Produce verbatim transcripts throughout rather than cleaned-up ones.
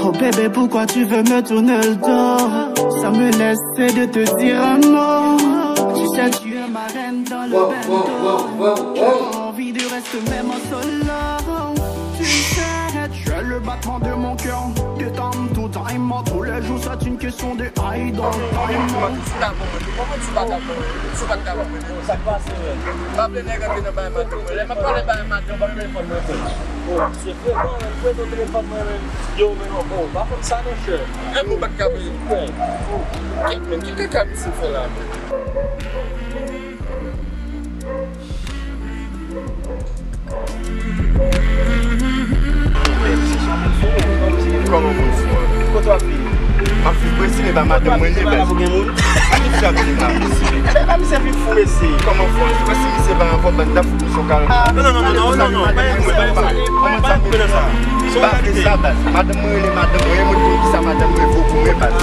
Oh bébé, pourquoi tu veux me tourner le dos? Sans me laisser de te dire un mot. Tu sais, tu es ma reine dans le bendo. J'ai pas envie de rester même en solo. Tu sais, tu es le battement de mon cœur. Détends tout time, tous les jours, c'est une question de I don't time. Ou pa t ka ban mwen, ou pa t ka ban mwen, ou pa t ka ban mwen. Sa k pase, menm? Pa vle nèg antre nan bagay madanm mwen. Lè m ap pale bagay madanm mwen, telefòn mwen fè. Oh, se frekan, menm, prete w telefòn mwen, menm. Yo, men non, bon, pa fè m sa, non, chè. Menm ou pa t ka prete. Kèt, menm, ki kaka misye fè la, menm? Kòman moun fou an? Kote w ap viv? M ap viv Brezil, e pa madanm mwen li, baz. Ki sa k gen la, mesye? Ebyen, pa misye fin fou, mesye. Kòman fou an? Se pa si misye pa anfòm, baz, n t ap fou sou kal. Non, non, non, non, non, non, non, pa yon koupe, pa yon koupe. Kòman sa, koupe nan sa? Pa vle sa, baz. Madanm mwen rele madanm mwen, e mwen ki konn ki sa madanm mwen vo pou mwen, baz.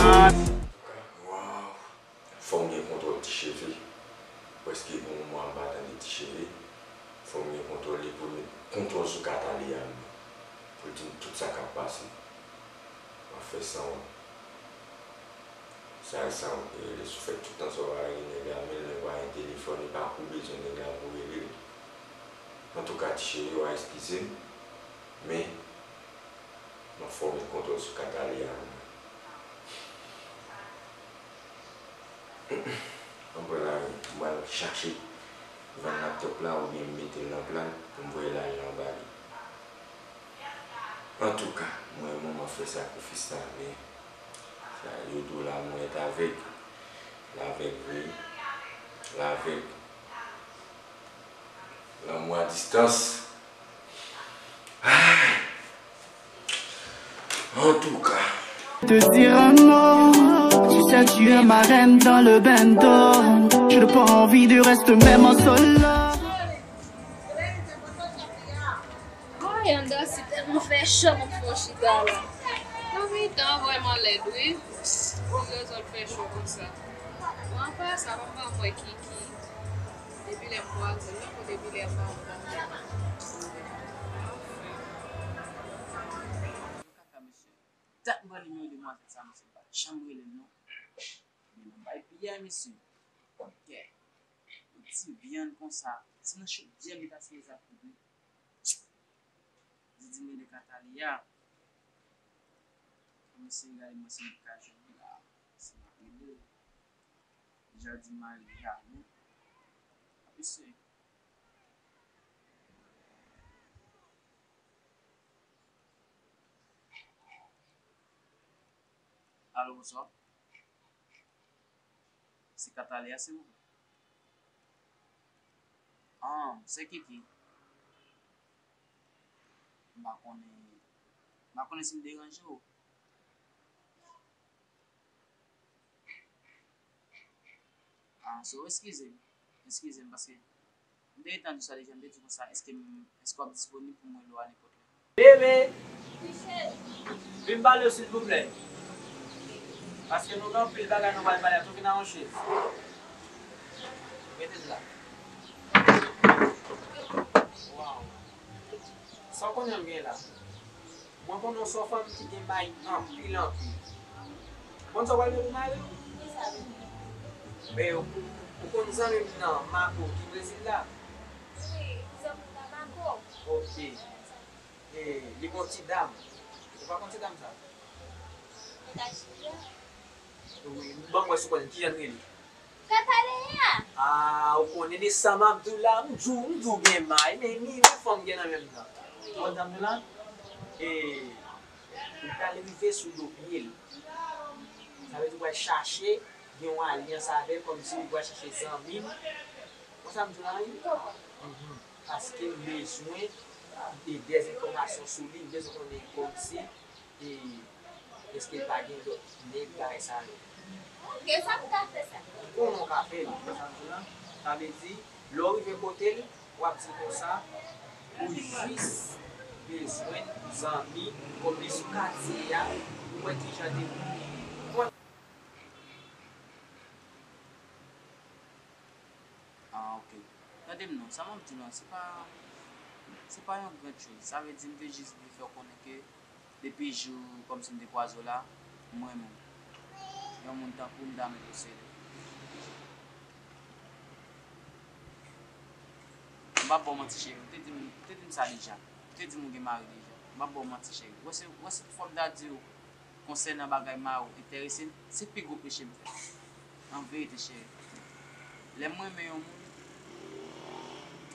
Waw. Fò m gen kontwòl Ti Cheve. Prèske gen yon mwa m pa tande Ti Cheve. Fò m gen kontwòl li pou l met kontwòl sou Kataleya, pou l di m tout sa k ap pase. M ap fè sanwont. Sa e sanwont li rele. Si w fè tout tan sa w pa rele nèg la, men l, nèg pa gen telefòn, li pa kou bezwen nèg la pou rele l. Antouka, Ti Cheve, w a eskize m, men m ap fè w met kontwòl sou Kataleya. Ann pran lari, m pral chache vann laptòp la oubyen m mete l nan plat pou m voye lajan an ba li. Antouka, mwen, mwen, m ap fè sakrifis la, men sa, yo di w l'amour est aveugle. L avèg vre. L avèg. Lanmou a distans. Ay! Antouka. Te dire un mot. Tu sais, tu es ma reine dans le bendo. Je n'ai pas envie de rester même en solo. Ay, anndan si tèlman fè cho, m ap fè yon chita la. Nan mitan, vrèman lèd, wi. Ki rezon l fè cho konsa? Bon, apa sa, m pa wè Kiki. Depi lè m kwaze l, non, depi lè m pa wè l. Kaka, mesye. Dat m pran nimewo demwazèl sa, mesye, m pa t janm rele l, non. Men nan bay piyay, mesye. Kè. Yon ti vyann konsa. Se nan chodyè m li ta sipoze ap kouri. Didi m rele Kataleya. Fò m eseye gade mwen si m ka jwenn li la. Si m ap rele l. Deja di m mari jalou. M ap eseye. Alo, bonswa. Se Kataleya, silvouplè? Ah, se Kiki. M pa konnen, m pa konnen si m deranje w. Ah, so, eskize m. Eskize m, paske m te gentan di w sa deja, m te di w konsa, èske m, èske w ap disponib pou m rele w a nenpòt lè? Bebe! Wi, cheri. Vin pale w, silvouplè. Paske nou gen anpil bagay nou pral pale a, tou vin aranche. Rete la. Waw. Sa w konnen m gen la? Mwen konnen w se yon fanm ki gen may anpil, anpil. Konn sa w pral fè pou mari w? Ki sa, bebe? Men ou, ou konn zanmi m nan, Mako, ki Brezil la? Wi, zanmi w nan, Mako. Ok. E, li gon ti dam. Ou pa konn ti dam sa? Nèg Aljeryè. Wi, ban m wè si w konnen kijan l rele. Kataleya! Ah, ou konnen de sa m ap di w la, m di w, m di w gen may, men ni de fanm gen nan menm tan. Ou konn sa m di w la? E, ou pral rive sou do pye l. Sa vle di ou pral chache gen yon alyans avè l, kòmsi ou pral chache zanmi l. Ou konn sa m di w la, wi? Mhm. Paske m bezwen de, dèz enfòmasyon sou li, m bezwen konnen kòmsi, e, èske l pa gen lòt nèg, bagay sa yo. Ok, sa m ka fè sa? Kòman w ka fè l? Sa m di w la, sa vle di, lè w rive kote l, w ap di l konsa, ou jis bezwen zanmi, kòmsi sou katye a, pou wè kijan de moun. Ah, ok. Tande m non, sa m ap di w la, se pa, Se pa yon gran choz. Sa vle di m te jis vle fè w konnen ke depi jou kòmsi m te kwaze w la, m renmen w. Yon moun tankou w, m ta mete w serye. M p ap ba w manti, cheri. Ou te di m, ou te di m sa deja. Ou te di m ou gen mari deja. M p ap ba w manti, cheri. Wè se, wè se fò m ta di w konsènan bagay mari w enterese m, se pi gwo peche m fè. An verite, cheri. Lè m renmen yon moun,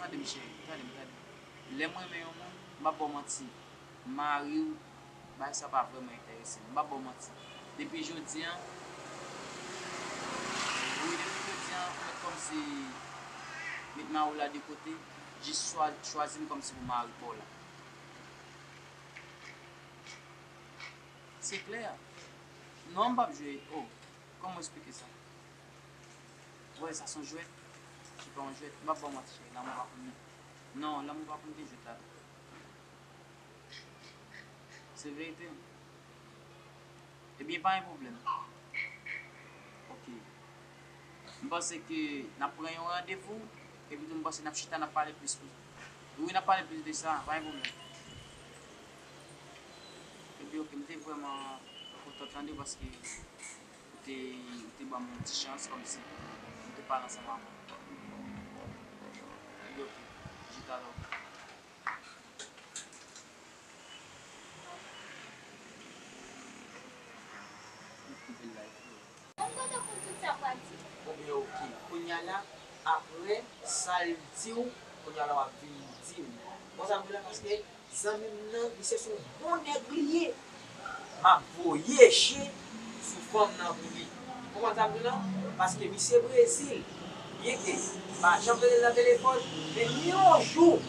tande m, cheri, tande m, tande m. Lè m renmen yon moun, m p ap ba w manti. Mari w, bagay sa pa vrèman enterese m. M p ap ba w manti. Depi jodi a, wi, depi jodi a, ou mèt kòmsi met mari w la de kote, jis chwa-, chwazi m kòmsi pou mari pa w la. Se klè. Non, m p ap jwe. Oh, kòman w eksplike sa? Wè, sa se yon jwèt. Se pa yon jwèt. M p ap ba w manti, cheri. Lanmou pa konn. Non, lanmou pa konn gen jwèt ladan. Se verite. Ebyen, pa gen pwoblèm. Ok. M panse ke n ap pran yon randevou, epi tou m panse n ap chita, n ap pale plis. Wi, n ap pale plis de sa, pa gen pwoblèm. Epi, ok, m te vrèman kontan tande w paske ou te, ou te ban m yon ti chans kòmsi m te pale ansanm avè w. Epi, ok, jis talè. Ou koupé l la, epi. Mwen kontan pou tout sa w pral di. Ebyen, ok. Kounye a la, apre sa l di w, kounye a la w ap vin di m. Konn sa m vle la, paske zanmi m nan, misye se yon bon nèg li ye. M ap voye je sou fanm nan pou li. Ou konprann sa m di w lan? Paske misye Brezil, byenke m pa janm tande l nan telefòn, men ni yon jou,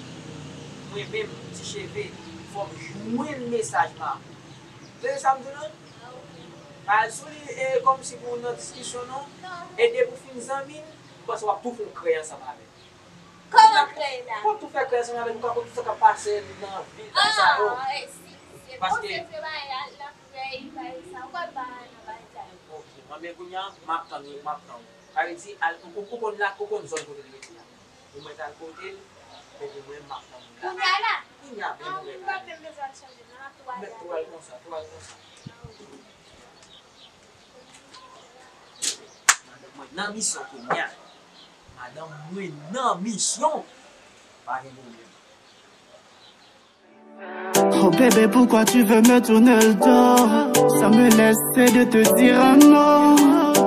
mwen menm, Ti Cheve, fò m jwenn mesaj pa. Tande sa m di w lan? Pa al sou li, e, kòmsi pou w nan diskisyon, non. E depi w fin zanmi m, m panse w ap tou fè yon krèy ansanm avè l. Kòman krèy la? Pou tou fè krèy ansanm avè nou, ka konn tout sa k ap pase nan vil, bagay sa yo. Ah, e si, si se bon, paske se vre bagay la, l ap krèy, bagay sa, ou konn pa nan bagay sa yo. Ok, mwen, men kounye a, m ap tann wi, m ap tann. Sa vle di, al, ou, ou konn la, ou konn zòn kote l rete a. Ou mèt al kote l, epi mwen, m ap tann ou la. Kounye a la? Kounye a, men mwen, m pa menm bezwen al chanje, non, m ap tou ale. Mèt tou al konsa, tou al konsa. Madanm mwen nan misyon kounye a. Madanm mwen nan misyon. Pa gen pwoblèm. Oh bébé, pourquoi tu veux me tourner le dos? Ça me laisse de te dire un mot.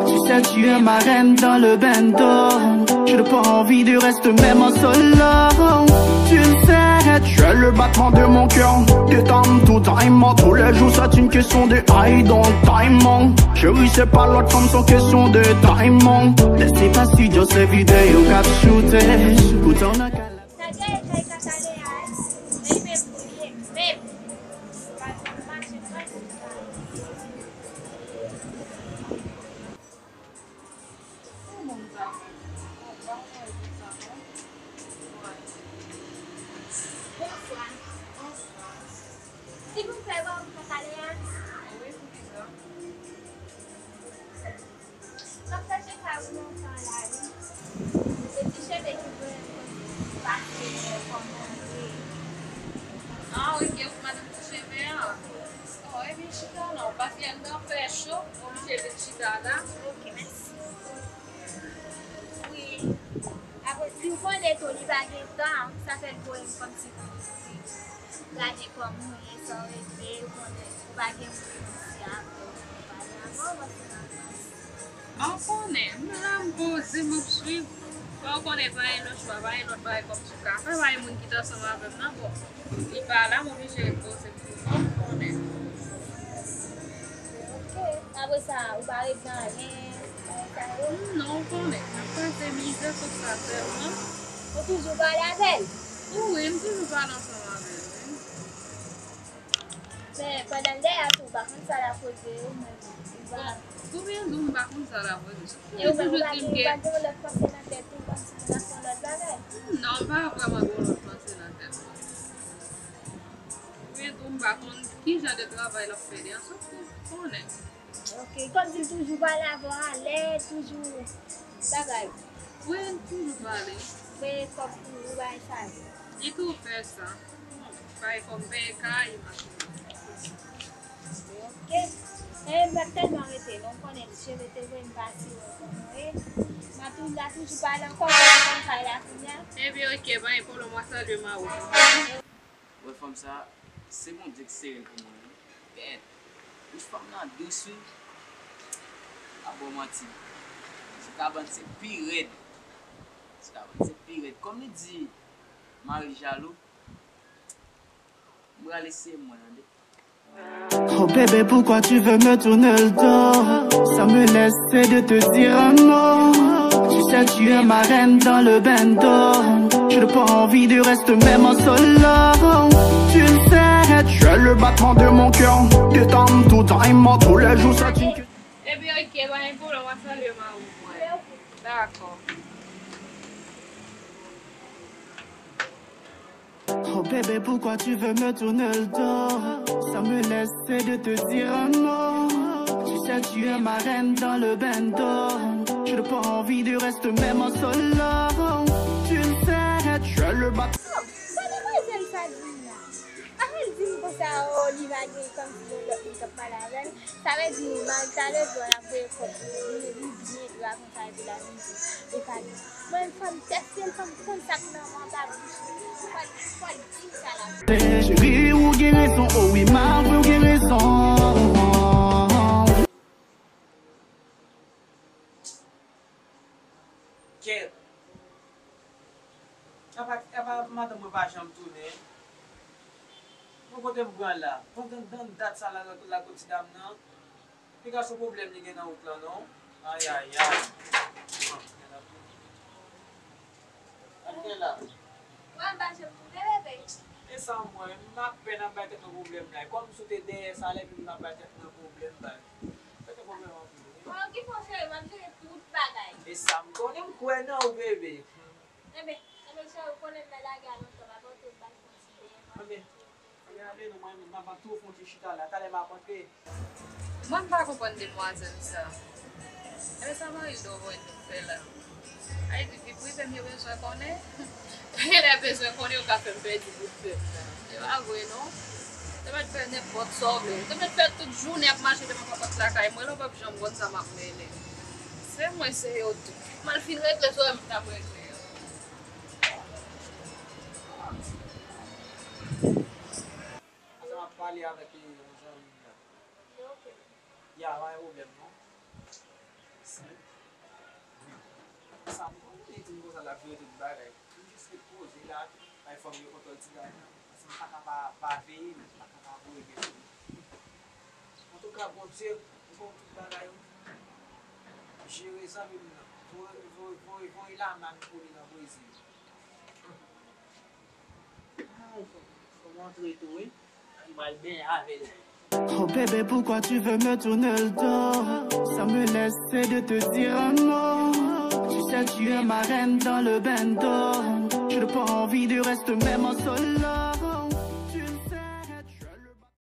Tu sais, tu es ma reine dans le bendo. Je n'ai pas envie de rester même en solo. Tu le sais, tu es le battement de mon cœur. Détends tout time, tous les jours, c'est une question de I don't time. Chérie, c'est pas l'autre femme, c'est question de time. Laissez pas si Dieu ces vidéos cap shooter. Pourtant, on a Sa gen kay Kataleya, men li menm li ye, menm. Li pa janm mache, li pa janm sa. Kòman m ta fè? Bon, pa wè tout sa, non? Wè. Bonswa. Bonswa. Si pou m fè ba ou Kataleya? Wi, poukisa? M ap chache kay ou lontan la wi. Se Ti Cheve ki voye m pase kòm manje. Ah, ok, ou se madanm Ti Cheve an? Oh, ebyen, chita la, paske anndan fè cho, oblije vin chita la. Ok, mèsi. Wi. Apre, si w konnen tou, li pa gen tan, sa fè l voye m kòmsi pou m gade kòman w ye, sa w regle, ou konnen, ou pa gen moun isi avè w pou pale avè w, paske nan sans. Ah, ou konnen, m la, m poze, m ap swiv. Fò w konnen, pa gen lòt chwa, pa gen lòt bagay kòmsi w ka fè, pa gen moun ki t ansanm avè m nan, bon, li pa la, m oblije ret poze m toujou, ou konnen. Ok. Apre sa, ou pa regle anyen, bagay sa yo? Hmm, non, ou konnen, m ap pase mizè sou sa sèlman. Ou toujou pale avè l? Wi, m toujou pale ansanm avè l, wi. Men, pandan l dèyè a tou, ou pa konn sa l ap poze yo, menm, ou pa. Bon, pou byen di w, m pa konn sa l ap poze. E ou menm, ou pa gen, ou pa gen yon lòt panse nan tèt ou, kòmsi pou l ap fè yon lòt bagay? Hmm, non, m pa vrèman gen yon lòt panse nan tèt mwen. Pou byen di w, m pa konn ki jan de travay l ap fè li an, sòf ou konnen. Ok, kòmsi l toujou pale avè w anlè, toujou bagay. Wi, l toujou pale. Voye kòb pou ou, bagay sa yo. Li tou fè sa. Pare fò m peye kay, m ap vini. Ok. E, m pa t tèlman rete, non, konnen misye rete vre, m pase wè konnen. M ap tou, la toujou pale ankò, m konn kay la kounye a. Ebyen, ok, pa gen pwoblèm, w a salye mawo. Wè fanm sa, se Bondye ki sere l pou mwen, wi. Bèt. Wi, fanm nan dous, wi. A bon manti. Ti kabann se pi rèd. Ti kabann se pi rèd. Kòm li di, mari jalou. M pral eseye mwen, tande. Oh bébé, pourquoi tu veux me tourner le dos? Ça me laisse de te dire un mot. Tu sais, tu es ma reine dans le bando. Je n'ai pas envie de rester même en solo. Tu le sais, tu es le battement de mon cœur. Détends tout en aimant tous les jours, c'est une... Ebyen, ok, pa gen pwoblèm, w a salye mawo mwen. Dakò. Oh bébé, pourquoi tu veux me tourner le dos? Ça me laisse de te dire un mot. Tu sais, tu es ma reine dans le bando. Je n'ai pas envie de rester même en solo. Tu le sais, tu es le bat- Oh, sa demwazèl sa di m la. Apre l di m konsa, oh, li va gen kòmsi yon lòt moun k ap pale avè l. Sa vle di, Marita leve, l ap voye kòb pou li, li byen dwa konsa, epi l ap vin di, e pa li. Mwen, fò m tèste l, fò m konn sa k nan anba bouch li. Fò l, fò l di m sa l ap fè. Cheri, ou gen rezon, oh wi, ma, ou gen rezon. Kèt. Apa, apa madanm mwen pa janm tounen? Bon, kote m pran la? Pandan, dan dat sa la, la, la kot ti dam nan. Piga se pwoblèm li gen nan wout lan, non? Ayayay. Bon, gen la. Wè m pa janm tounen, bebe. E sa m wè, m apèn ap bay tèt mwen pwoblèm la. Kòm si w te dèyè sa, lè m ap bay tèt mwen pwoblèm, bay. Mete pwoblèm anpil, wi. Bon, ki fon cheri, m ap jere tout bagay. E sa m konnen, m kwè nan ou, bebe. Enben, enben, cheri, ou konnen m nan lage a lontan, m ap antre, m ba l fon ti byen. Enben, anben, ale non, mwen, m ap tou fon ti chita la, talè m ap antre. Mwen, m pa konprann demwazèl sa. Enben, sa mari do voye nou fè la? Ay, di, vi prive m, yo bezwen konnen. Yo genlè bezwen konnen, yo ka fè m pèdi bout fè m nan. Se pa vre, non. Te mèt fè nenpòt sa w vle. Te mèt fè tout jounen ap mache devan pòt lakay mwen, lè w p ap janm konn sa m ap mennen. Se mwen, se yo tou. M al fin regle sa m t ap regle an. Sa m ap pale avèk yon zanmi m la. Ya, pa gen pwoblèm, non. Sa m konnen li di m konsa l ap jere tout bagay. M jis ret poze la, bay fanm yo kontwòl ti gason an. Paske m pa ka pa, pa veye l, m pa ka pa voye bèt sou li. Antouka, Bondye, m konn tout bagay, wi. Jere zanmi m nan. Voye, voye, voye, voye lamann pou li nan Brezil. Ay, fò, fò m antre tou, wi. M pral benyen avè l. Oh bébé, pourquoi tu veux me tourner le dos? Ça me laisse de te dire un mot. Tu sais, tu es ma reine dans le bando. Je n'ai pas envie de rester même en solo.